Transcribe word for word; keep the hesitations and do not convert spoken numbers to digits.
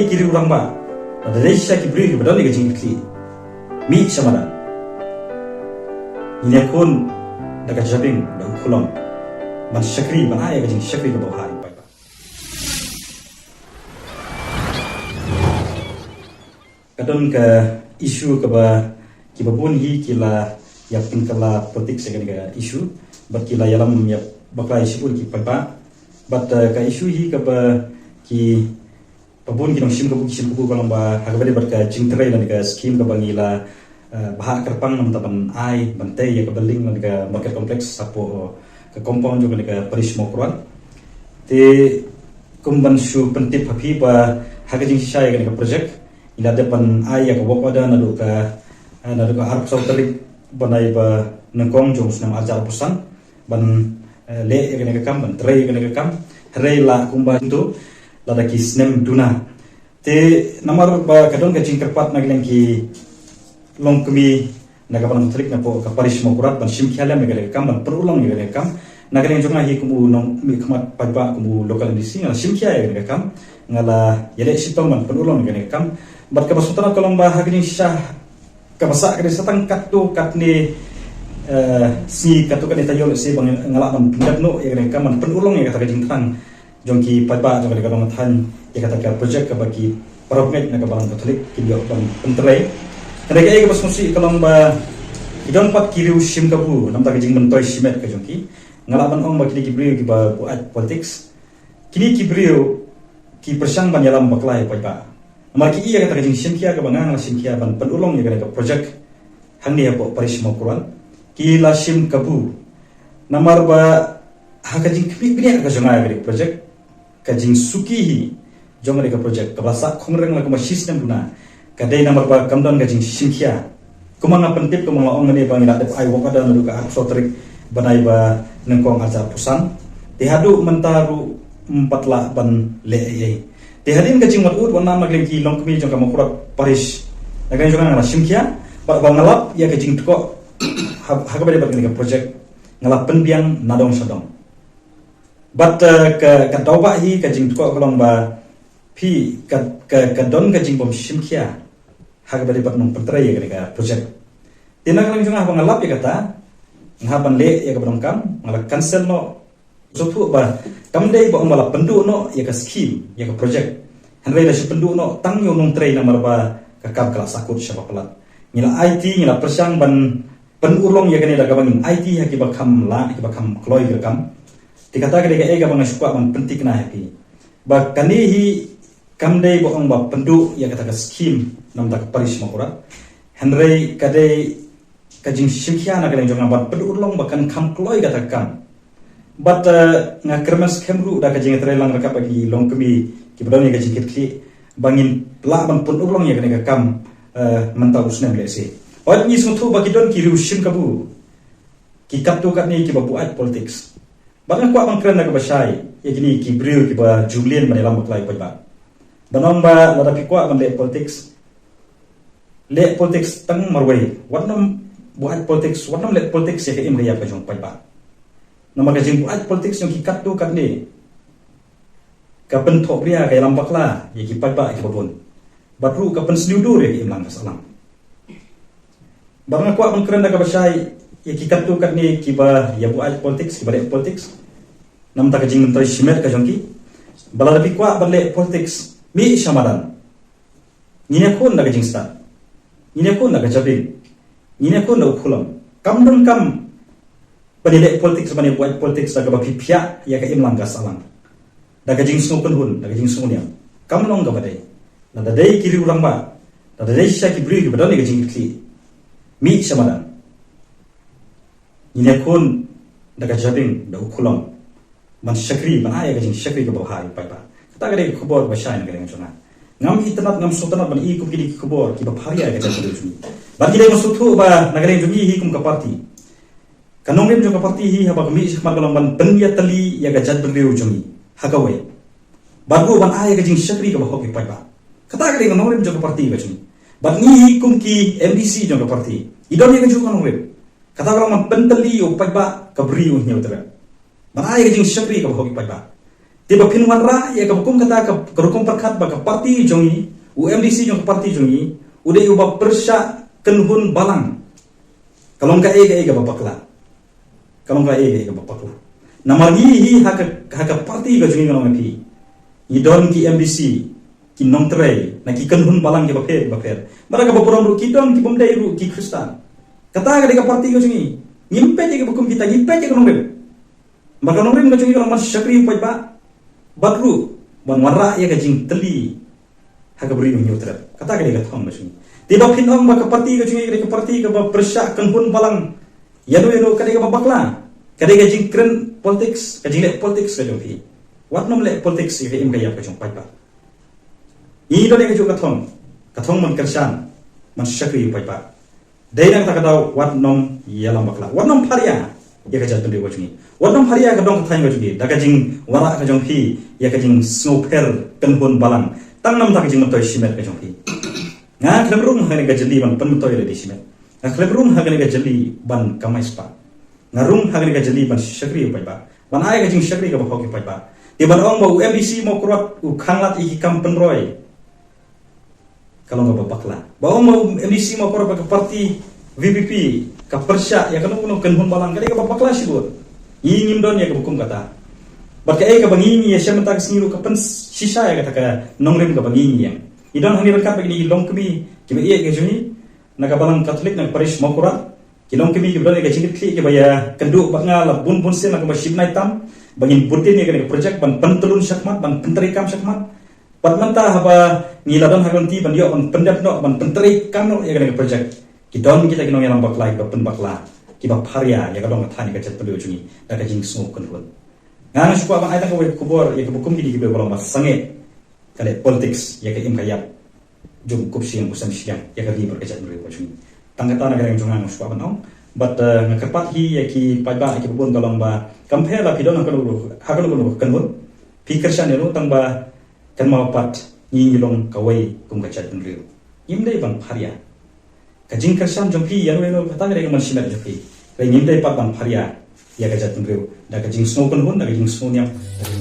Ki riew rangbah, lada dei shisha ki briew kiba don ïa ka jingkitkhlieh, mih sha madan. Ngin ïakhun da ka jabieng da u khulom ban shakri, ban ai ïa ka jingshakri kaba bha ïa u paidbah. Ka don ka issue kaba kiba bun hi ki la ïa pynkylla politics ïa kane ka issue, bad ki la ïalam ïa bakla ïa shibun ki paidbah. Bad, eh, ka issue hi kaba ki babun ki nongshim kabu ki shim kabu ka long ba ha kaba ïadei bad ka jingtrei lane ka skim kaba ngi la, eh, bhah kyrpang namar ban ai ban tei ïa ka building lane ka market complex hapoh, eh, ka compound jong kane ka parish Mawkyrwat. Te kum ban shu pyntip ha phi ba ha ka jingshisha ïa kane ka project ngi la dep ban ai ïa ka work order naduh ka, eh, naduh ka arphew saw tarik bnai ba nyngkong jong u snem arhajar arphew san ban, eh, leh ïa kane ka kam, ban trei ïa kane ka kam. Hynrei la kumba tu lada ki snem duna. Te namar ba ka don ka jingkyrpad na ka liang ki longkmie na ka Balang Katholik napoh ka parish Mawkyrwat ban shim khia lem ïa kane ka kam, ban pynurlong ïa kane ka kam. Na ka liang jong nga hi kum u nongmihkhmat paidbah, kum u local M D C, nga la shim khia ïa kane ka kam, nga la ïaleh shitom ban pynurlong ïa kane ka kam. Bad kaba sngewtynnat ka long ba ha ka jingshisha kaba sah ka dei sa tang katto katne, eh, sngi, katto katne taïew lehse ba nga lah ban pyndep noh ïa kane ka kam, ban pynurlong ïa kata ka jingthrang jong ki paidbah jong kane ka dong ka thaiñ ïa kata ka project kaba ki parabangeit na ka Balang Katholik kin ïoh ban pyntrei. Hynrei kaei kaba sngewsih ka long ba ki don pat ki riew shim kabu namar ka jingmyntoi shimet ka jong ki. Nga lah ban ong ba kine ki briew kiba buaid politics, kine ki briew ki pyrshang ban ïalam bakla ïa u paidbah. Namar ki i ïa kata ka jingshim khia kaba nga nga la shim khia ban pynurlong ïa kane ka project hangne hapoh parish Mawkyrwat, ki la shim kabu. Namar ba ha ka jingkhmih bniah ka jong nga ïa kane ka project, ka jingsuki hi jong kane ka project kaba la sah khongryng la kumba shisnem duna, ka dei namar ba kam don ka jingshim khia. Kumba nga pyntip, kumba nga la ong mynne ba ngi la dep ai work order naduh ka arphew saw tarik bnai ba nyngkong arhajar arphew san. Te haduh mynta ruh ym pat lah ban leh ei ei. Te hadien ka jingwad ud wad nam na ka liang ki longkmie jong ka Mawkyrwat parish, na ka liang jong nga nga la shim khia bad ba nga lap ïa ka jingtkoh ha, ha kaba ïadei bad kane ka project, nga la pynbiang na dong sha dong. Bad, eh, ka, ka daw ba hi ka jingtkoh ka long ba phi ka, ka, ka don ka jingbym shim khia ha kaba ïadei bad nongpyntrei ïa kane ka project. Te na ka liang jong nga haba nga lap ïa kata, nga hap ban leh ïa kaba donkam, nga la cancel noh. Sngewthuh ba kam dei ba ong ba la pynduh noh ïa ka skim, ïa ka project, hynrei la shu pynduh noh tang ïa u nongtrei namar ba ka kam ka la sahkut shaba palat. Ngi la aiti, ngi la pyrshang ban pynurlong ïa kane da kaba ngin aiti ha kiba kham lah, kiba kham kloi ki kam. Te kata ka dei kaei kaba nga shu kwah ban pynthikna ha phi ba kane hi kam dei ba ong ba pynduh ïa kata ka skim namar ka parish Mawkyrwat, hynrei ka dei ka jingshim khia na ka liang jong nga ban pynurlong ba kan kham kloi kata ka kam. Bad, eh, nga kyrmen skhem ruh da ka jingïatreilang ryngkat bad ki longkmie kiba don ïa ka jingkitkhlieh ba ngin lah ban pynurlong ïa kane ka kam, eh, mynta u snem lehse. Wat ngi sngewthuh ba ki don ki riew shim kabu, ki katto katne kiba buaid politics. Bad nga kwah ban kren da kaba shai ïa kine ki briew kiba ju mlien ban ïalam bakla ïa u paidbah. Ban ong ba lada phi kwah ban leh politics, leh politics tang marwei. Wat nym buaid politics, wat nym leh politics ïa ka im ka ïap ka jong u paidbah. Namar ka jingbuaid politics jong ki katto katne ka pynthohbria, ka ïalam bakla ïa ki paidbah kiba bun. Bad ruh ka pynsniew dur ïa ka imlang ka sahlang. Bad nga kwah ban kren da kaba shai ïa ki katto katne kiba ïa buaid politics, kiba leh politics. Namar ka jingmyntoi shimet ka jong ki. Ba lada phi kwah ban leh politics, mih sha madan. Ngin ïakhun da ka jingstad, ngin ïakhun da ka jabieng, ngin ïakhun da u khulom. Kam donkam ban ïaleh politics, ban ïa buaid politics da kaba phi phiah ïa ka imlang ka sahlang, da ka jingsngewkynhun, da ka jingsngewniam. Kam long kaba dei. Lada dei ki riew rangbah, lada dei shisha ki briew kiba don ïa ka jingkitkhlieh, mih sha madan. Ngin ïakhun da ka jabieng da u khulom ban shakri, ban ai ïa ka jingshakri kaba bha ïa u paidbah. Kata ka dei ka khubor ba shai na ka liang jong nga. Ngam itynnad, ngam sngewtynnad ban i kum kine ki khubor kiba pharia ïa ka jaitbynriew jong ngi. Bad ki dei ban sngewthuh ba na ka liang jong ngi hi kum ka party, ka nongrim jong ka party hi haba ka mih shakhmat ka long ban pynïatylli ïa ka jaitbynriew jong ngi ha kawei, bad ruh ban ai ïa ka jingshakri kaba hok ïa u paidbah. Kata ka dei ka nongrim jong ka party ka jong ngi. Bad ngi hi kum ki M D C jong ka party, ngi don ïa kajuh ka nongrim. Kata ka long ban pyntylli ïa u paidbah ka bri u hynñiew tyrrep, ban ai ïa ka jingshakri kaba hok ïa u paidbah. Te ba phin wanrah ïa kaba kum kata ka, ka rukom pyrkhat ba ka parti jong ngi, u M D C jong ka parti jong ngi, u dei uba pyrshah kynhun balang. Ka long kaei kaei kaba bakla. Ka long kaei kaei kaba bakla. Namar ngi hi ha ka, ha ka parti ka jong ngi, nga ong ïa phi, ngi don ki M D C, ki nongtrei, na ki kynhun balang kiba pher kiba pher. Bad ha kaba burom ruh ki don ki bym dei ruh ki Khristan. Kata ka dei ka parti ka jong ngi. Ngim peit ïa kaba kum kita, ngim peit ïa ka nongrim. Namar ka nongrim ka jong ngi ka long ban shakri u paidbah, bad ruh ban wanrah ïa ka jingtylli ha ka briew Hynñiewtrep. Kata ka dei ka thong ka jong ngi. Te ba phin ong ba ka parti ka jong ngi ka dei ka parti kaba pyrshah kynhun balang, ïano ïano, ka dei kaba bakla. Ka dei ka jingkren politics, ka jingleh politics ka jong phi. Wat nym leh politics ïa ka im ka ïap ka jong paidbah. Ngi don ïa kajuh ka thong, ka thong ban kyrshan, ban shakri u paidbah. Dei na kata ka daw wat nym ïalam bakla, wat nym pharia ïa ka jaitbynriew ka jong ngi, wat nym pharia ka dong ka thaiñ ka jong ngi da ka jingwanrah ka jong phi ïa ka jingsngewpher kynhun balang. Tang namar ka jingmyntoi shimet ka jong phi. Nga khlem rung ha kane ka jylli ban pynmyntoi lade shimet. Nga khlem rung ha kane ka jylli ban kamai spah. Nga rung ha kane ka jylli ban shakri u paidbah, ban ai ka jingshakri kaba hok ïa u paidbah. Te ban ong ba u M D C Mawkyrwat u khanglad ïa ki kam pynroi, ka long kaba bakla. Ba ong ba u M D C Mawkyrwat bad ka parti V P P ka pyrshah ïa kano kano ka kynhun balang, ka dei kaba bakla shibun. Ngi ngim don ïa kaba kum kata. Bad kaei kaba ngi, ngi ïashem mynta ka sngi ruh ka pynshisha ïa kata ka nongrim kaba ngi, ngi ïeng. Ngi don hangne ryngkat bad kine ki longkmie kiba ïeit ka jong ngi na ka balang Katholik na ka parish Mawkyrwat. Ki longkmie kiba don ïa ka jingkitkhlieh kiba ïakynduh bad nga la bun bun sien, la kumba shi bnai tam, ba ngin bud ïa kane ka project ban pyntylun shakhmat, ban pyntreikam shakhmat. Bad mynta haba ngi la don ha ka lynti ban ïoh ban pyndep noh, ban pyntreikam noh ïa kane ka project, ki don kita ki nongïalam bakla kiba pynbakla, kiba pharia ïa ka dong ka thaiñ, ïa ka jaitbynriew jong ngi da ka jingsngew kynhun. Nga nga shu kwah ban ai tang kawei ka khubor ïa kaba kum kine kiba long ba sangeh ka leh politics ïa ka im ka ïap jong u kup shiliang u sem shiliang, ïa ka ri bad ka jaitbynriew ka jong ngi. Tang kata na ka liang jong nga nga shu kwah ban ong. Bad, eh, nga kyrpad hi ïa ki paidbah, ïa ki babun, ka long ba kam pher la phi don ha kano kano, ha kano kano ka kynhun, phi kyrshan ïa no, tang ba kynmaw pat ngi ngi long kawei kum ka jaitbynriew. Ngim dei ban pharia. Ka jingkyrshan jong phi ïa no ïa no, kata ka dei ka mon shimet jong phi. Hynrei ngim dei pat ban pharia ïa ka jaitbynriew da ka jingsngew kynhun, da ka jingsngew niam, da ka